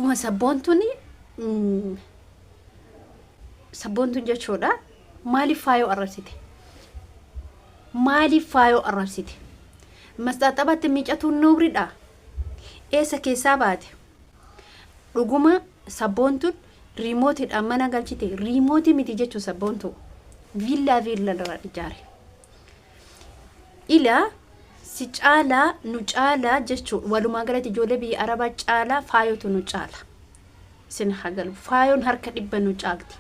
Dhuguma sabboontuun, sabboontuun jechuudha. Maaliif faayoo arrabsite? Maaliif faayoo arrabsite? Masxaaxabaatti miicatuun nuuridha. Eessa keessaa baate? Dhuguma sabboontuun riimootiidhaan mana galchite. Riimootii miti jechuun sabboontuu. Viillaa viillaa irraa ijaare. Ila si caalaa nu caalaa jechuun walumaa galatti ijoollee biyya Arabaa caalaa faayotu nu caala. Isin hagalu faayoon harka dhibba nu caalti.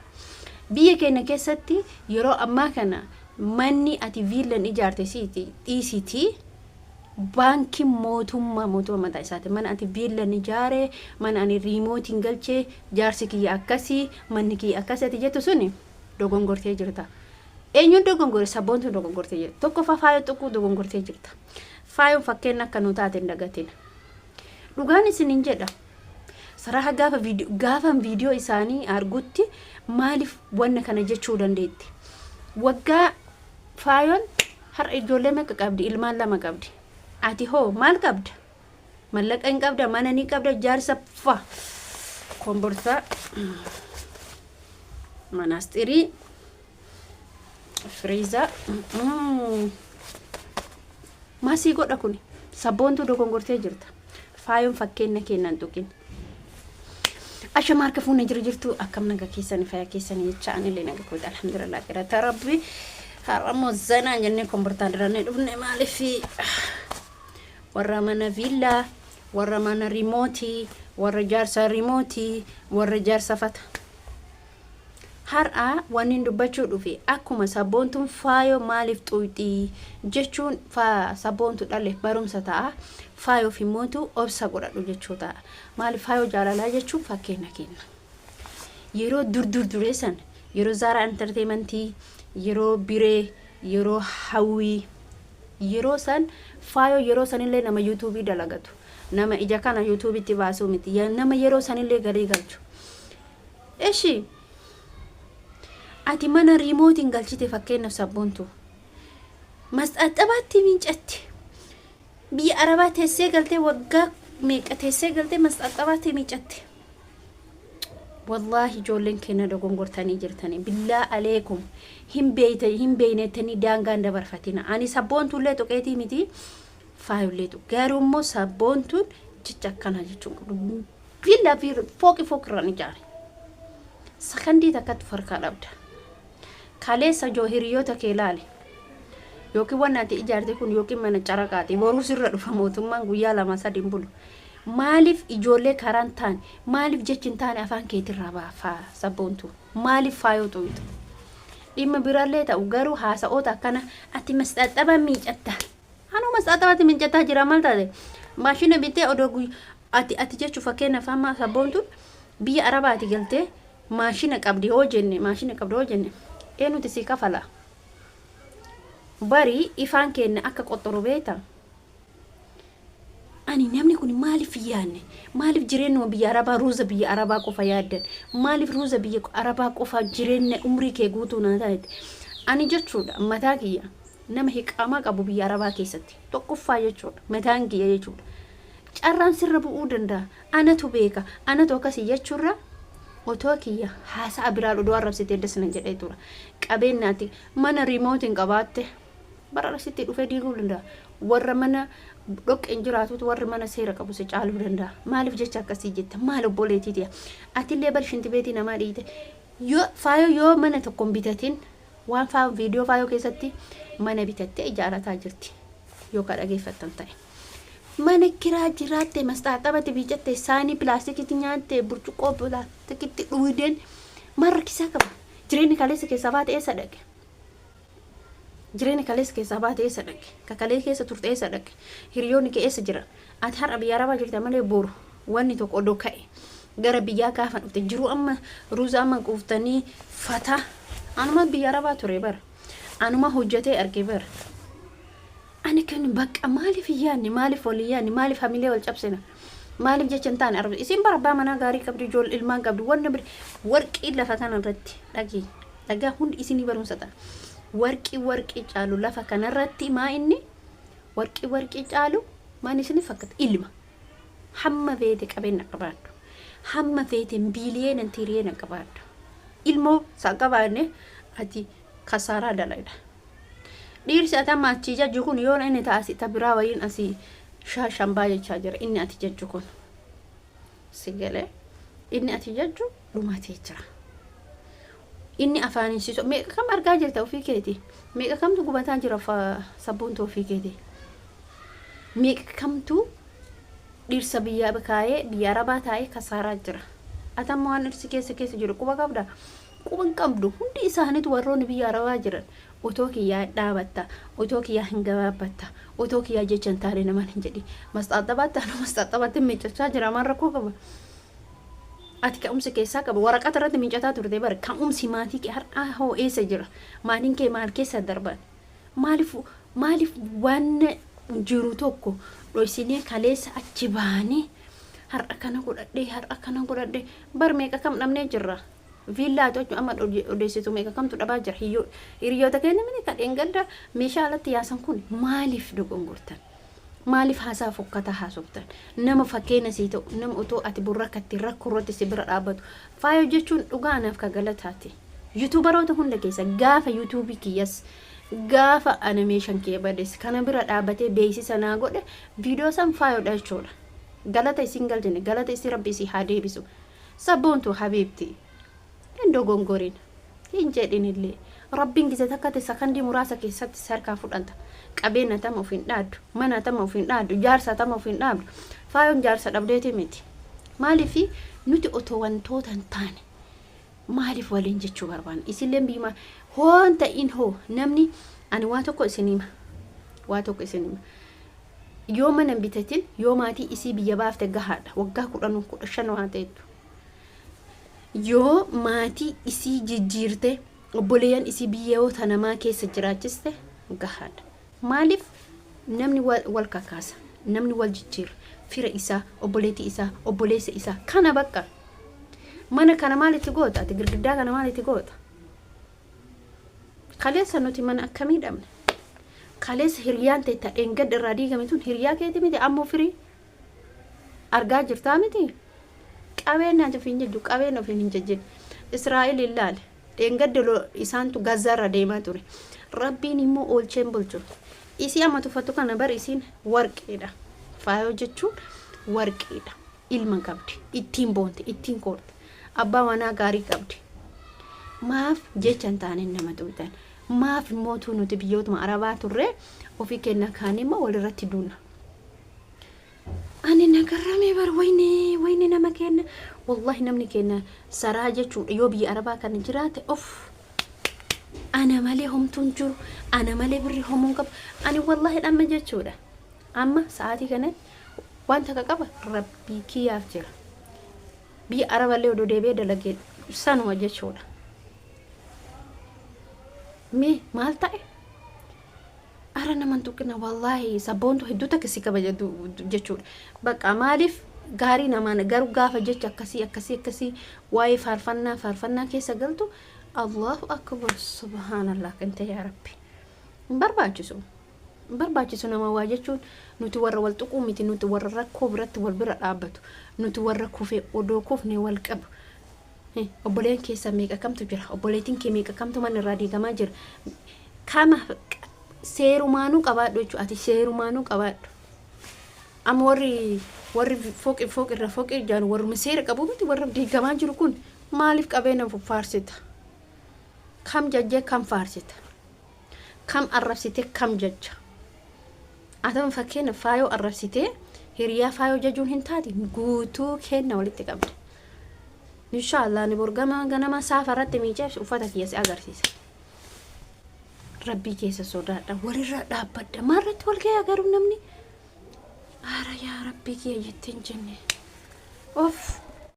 Biyya keenya keessatti yeroo ammaa kana manni ati viillan ijaarte siiti dhiisitii, baankiin mootummaa mataa isaati. Mana ati viillan ijaare, mana ani riimootiin galchee, jaarsi kiyya akkasii, manni kiyya akkasii ati jettu suni dogongortee jirta. Eenyuun dogongore? Sabboontuun dogongortee jirta. Tokkoffaa faayoo tuquu dogongortee jirta. Faayoon fakkeenya akka nu taate hin dagatina. Dhugaan isinin jedha. Saraaha gaafa viidiyoo gaafan viidiyoo isaanii argutti maaliif wanna kana jechuu dandeetti? Waggaa faayoon har'a ijoollee meeqa qabdi? Ilmaan lama qabdi. Ati hoo maal qabda? Mallaqa hin qabda, mana ni qabda, jaarsa fa kombortaa, manaastirii, firiizaa maasii godha. Kuni sabboontuu dogongortee jirta. Faayoon fakkeenya kennan tuqin. Ashama, harka fuunee jiru jirtu, akkam naga keessanii, fayyaa keessanii jecha. Anillee naga kooti, alhamdulillah, galata rabbi. Har'ammoo zanaan jennee kombortaan dirannee dhufne. Maaliif warra mana viillaa, warra mana riimootii, warra jaarsa riimootii, warra jaarsa fata. Har'a wanni dubbachuu dhufe akkuma sabboontuun faayoo maaliif xuyxii jechuun sabboontu dhale barumsa ta'a. Faayoof immootu obsa godhadhu jechuu ta'a. Maaliif faayoo jaalalaa jechuun fakkeenya kenna. Yeroo dur dur duree san, yeroo Zaaraa Entertainmentii, yeroo Biree, yeroo Hawwii, yeroo san faayoo yeroo sanillee nama yuutuubii dalagatu, nama ija kana yuutuubitti baasuu miti, nama yeroo sanillee galii galchu. Eshi, ati mana riimootiin galchite, fakkeenyaaf sabboontu masxaaxabaatti miicatti, biyya Arabaa teessee galtee, waggaa meeqa teessee galtee masxaaxabaatti miicatte. Wallaahi ijoolleen keenya dogongortanii jirtanii. Billaa aleekum, hin beeyte hin beeynettanii daangaan dabarfatina. Ani sabboontullee tuqeetii miti, faayollee tuqe. Garuu immoo sabboontuun jecha akkanaa jechuun qabdu. Viillaa fi fooqi fooqirraan ijaare. Sakandii takkatti farkaa dhabda. Kaleessa joo hiriyoota kee ilaali. Yookiin wanni ati ijaarte kun yookiin mana caraqaati. Boruu sirra dhufa mootummaan, guyyaa lama sadi hin bulu. Maaliif ijoollee karaan taane, maaliif jechi hin taane afaan keetirraa baafaa sabboontu? Maaliif faayoo xuyxu? Dhimma biraallee ta'u garuu haasa'oota akkana ati masxaxaba miicatta. Anuu masxaxabatti miicataa jira, maal taate? Maashina bitee odoo ati jechuu, fakkeenyaaf amma sabboontuun biyya Arabaati galtee maashina qabdi hoo jenne, maashina qabdi hoo jenne, eenyuti si kafala? Bari ifaan keenya akka qoxxoru beekta. Ani namni kun maaliif hin yaadne? Maaliif jireenyuma biyya Arabaa, ruuza biyya Arabaa qofa yaaddan? Maaliif ruuza biyya Arabaa qofa jireenya umrii kee guutuu naa taate? Ani jechuudha mataa kiyya nama hiqaamaa qabu biyya Arabaa keessatti tokkoffaa jechuudha mataan kiyya jechuudha. Carraan sirra bu'uu danda'a. Anatu beeka. Anatu akkasii jechuurra otoo kiyya haasa'a biraan odoo arrabsitee dasna jedhee tura. Qabeenyaati mana riimootiin qabaatte bara sitti dhufee diiguu danda'a. Warra mana dhoqqeen jiraatutu warri mana seera qabu si caaluu danda'a. Maaliif jecha akkasii jetta? Maal obboleettii tiya? Atillee bar shintibeetii namaa dhiite. Yoo faayoo yoo mana tokko hin bitatin, waan faayoo viidiyoo faayoo keessatti mana bitattee ijaarataa jirti. Yoo ka dhageeffattan ta'e. Mana kiraa jiraatte, masxaaxabatti biicatte, saanii pilaastikitti nyaatte, burcuqqoo pilaastikitti dhuydeen maal rakkisaa qaba? Jireenyi kaleessa keessaa baate eessa dhaqe? Jireenya kaleessa keessaa baate eessa dhaqe? Kakalee keessa turte eessa dhaqe? Hiriyoonni kee eessa jiran? Ati har'a biyya Arabaa jirta malee boru wanni tokko odoo ka'e gara biyyaa gaafa dhufte jiru amma ruuza amma quuftanii fataa. Anuma biyya Arabaa ture bara. Anuma hojjetee arge bara. Ani kan bakka maaliif hin yaadne? Maaliif wal hin yaadne? Maaliif hamilee wal cabsina? Maaliif jecha hin taane arba? Isin bara abbaa manaa gaarii qabdi, ijoollee ilmaan qabdi, wanna bira warqii lafa kana irratti dhagee dhagaa hundi isinii barumsa ta'a. Warqii warqii caalu lafa kanarratti maa inni warqii warqii caalu maan isinii fakkaata? Ilma. Hamma beete qabeenya qabaadhu. Hamma feeteen biiliyeena tiriyeena qabaadhu. Ilmoo san qabaanne ati kasaaraa dalayda. Dhiirsi ati amma achii jajju kun yoona inni ta'a asii ta biraa wayiin asii shaashambaa jechaa jira inni ati jajju kun. Si galee inni ati jajju dhumatee jira. Inni afaaniin si meeqa kam argaa jirta ofii keeti? Meeqa kamtu gubataa jira sabboontu ofii keeti? Meeqa kamtu dhirsa biyya kaayee biyya arabaa taa'ee kasaaraa jira? Ati amma waan dhirsi keessa keessa jiru quba qabda? Quba hin qabdu. Hundi isaaniitu warroonni biyya arabaa jiran otoo kiyyaa dhaabatta, otoo kiyyaa hin gabaabbatta, otoo kiyyaa jecha hin taane namaan hin jedhi. Masxaaxabaatti anu masxaaxabaatti miiccachaa jira, maal rakkoo qaba? Ati ka'umsi keessaa qaba. Waraqata irratti miicataa turte bara. Ka'umsi maatii kee har'aa hoo eessa jira? Maatiin kee maal keessa darban? Maaliif waan jiru tokko dhoysinee kaleessa achi baanee har'a kana godhadhee, har'a kana godhadhee, bar meeqa kam dhabnee jirra? Viillaa ati amma odeessitu meeqa kamtu dhabaa jira? Hiriyoota keenya mini kan dheengadda meeshaa alatti yaasan kun maaliif dogongortan? Maaliif haasaa fokkataa haasoftan? Nama fakkeenya sii ta'u, nama otoo ati burrakkatti rakkoo irratti si bira dhaabbatu. Faayoo jechuun dhugaa anaaf ka galataati. Yuutuubaroota hunda keessa gaafa yuutuubii kiyyas gaafa ana meeshaan kiyya bades kana bira dhaabbatee beeksisa naa godhe viidiyoo san faayoodha jechuudha. Galata isin galchine, galata isin rabbi isii haa deebisu. Sabboontu habiibti, hin dogongorin, hin jedhinillee. Rabbiin gise takka sakandii muraasa keessatti si harkaa fudhata. Qabeenya tama of hin dhaaddu, mana tama of hin dhaaddu, jaarsa tama of hin dhaabdu. Faayoon jaarsa dhabdeeti miti. Maaliif nuti otoo wantoota hin taane maaliif waliin jechuu barbaanna? Isilleen biyyuma hoon ta'in hoo namni ani waa tokko isin hima. Waa tokko isin hima. Yoo mana hin bitatin, yoo maatii isii biyya baafte gahaadha. Waggaa 10 15 waan ta'etu. Yoo maatii isii jijjiirte, obboleeyyan isii biyyoota namaa keessa jiraachiste gahaadha. Maaliif namni wal kakaasa, namni wal jijjiira, fira isaa, obboleettii isaa, obboleessa isaa kana bakka. Mana kana maalitti goota? Ati girgiddaa kana maalitti goota? Kaleessa nuti mana akkamii dhabne? Kaleessa hiriyaan ta'e ta dheengadda irraa diigame tun hiriyaa keeti miti, ammoo firii argaa jirtaa miti? Qabeenya ati ofiin jejju, qabeenya ofiin hin jejjin. Israa'el ilaale, dheengadda isaantu Gazaa irra deemaa ture. Rabbiin immoo oolcheen bulchu. Isii amma tuffattu kana bar isiin warqeedha. Faayoo jechuun warqeedha. Ilma qabdi. Ittiin boonte, ittiin koorte. Abbaa manaa gaarii qabdi. Maaf jecha hin taaneen nama tuqxan? Maaf immootuu nuti biyyootuma arabaa turre ofii kenna kaanii immoo walirratti duuna? Ani nagarramee bar, wayne wayne, nama kenna, wallahi namni kenna saraa jechuudha. Yoo biyya arabaa kana jiraate of ana malee homtuun jiru, ana malee birri homuun qabu. Ani wallahi amma jechuudha, amma sa'aatii kanatti waan takka qaba, rabbii kiyyaaf jira. Biyya araballee odoo deebi'ee dalagee sanuma jechuudha. Mee maal ta'e? Ara naman tuqina, wallaahi sabboontu hedduu takka si kabaja jechuudha. Bakka maaliif gaarii namaan garuu gaafa jecha akkasii akkasii akkasii waa'ee faarfannaa faarfannaa keessa galtu, Allahu akbar, subhaanallah, kan ta'e yaa rabbi. Hin barbaachisu. Hin barbaachisu nama waa jechuun. Nuti warra wal tuquu miti, nuti warra rakkoo biratti wal bira dhaabbatu, nuti warra kufee odoo kufne wal qabu. Obboleen keessa meeqa kamtu jira? Obboleettiin kee meeqa kamtu mana irraa diigamaa jira? Kama seerumaanuu qabaadhu jechuudha. Ati seerumaanuu qabaadhu. Amma warri fooqi fooqi irra fooqi ijaaru warri seera qabu miti, warra diigamaa jiru kun maaliif qabeenya faarsita? Kam jajjee kam faarsita? Kam arrabsitee kam jajja? Atama fakkeenya faayoo arrabsitee hiriyaa faayoo jajuun hin taate, guutuu kenna walitti qabde. Inshaallah ani borgama ganama saafa irratti miicee uffata kiyya si agarsiisa. Rabbii keessa sodaadha. Walirra dhaabbadha. Maalirratti wal gahaa garuu namni? Ara yaa rabbii kiyya jettee hin jenne. Of.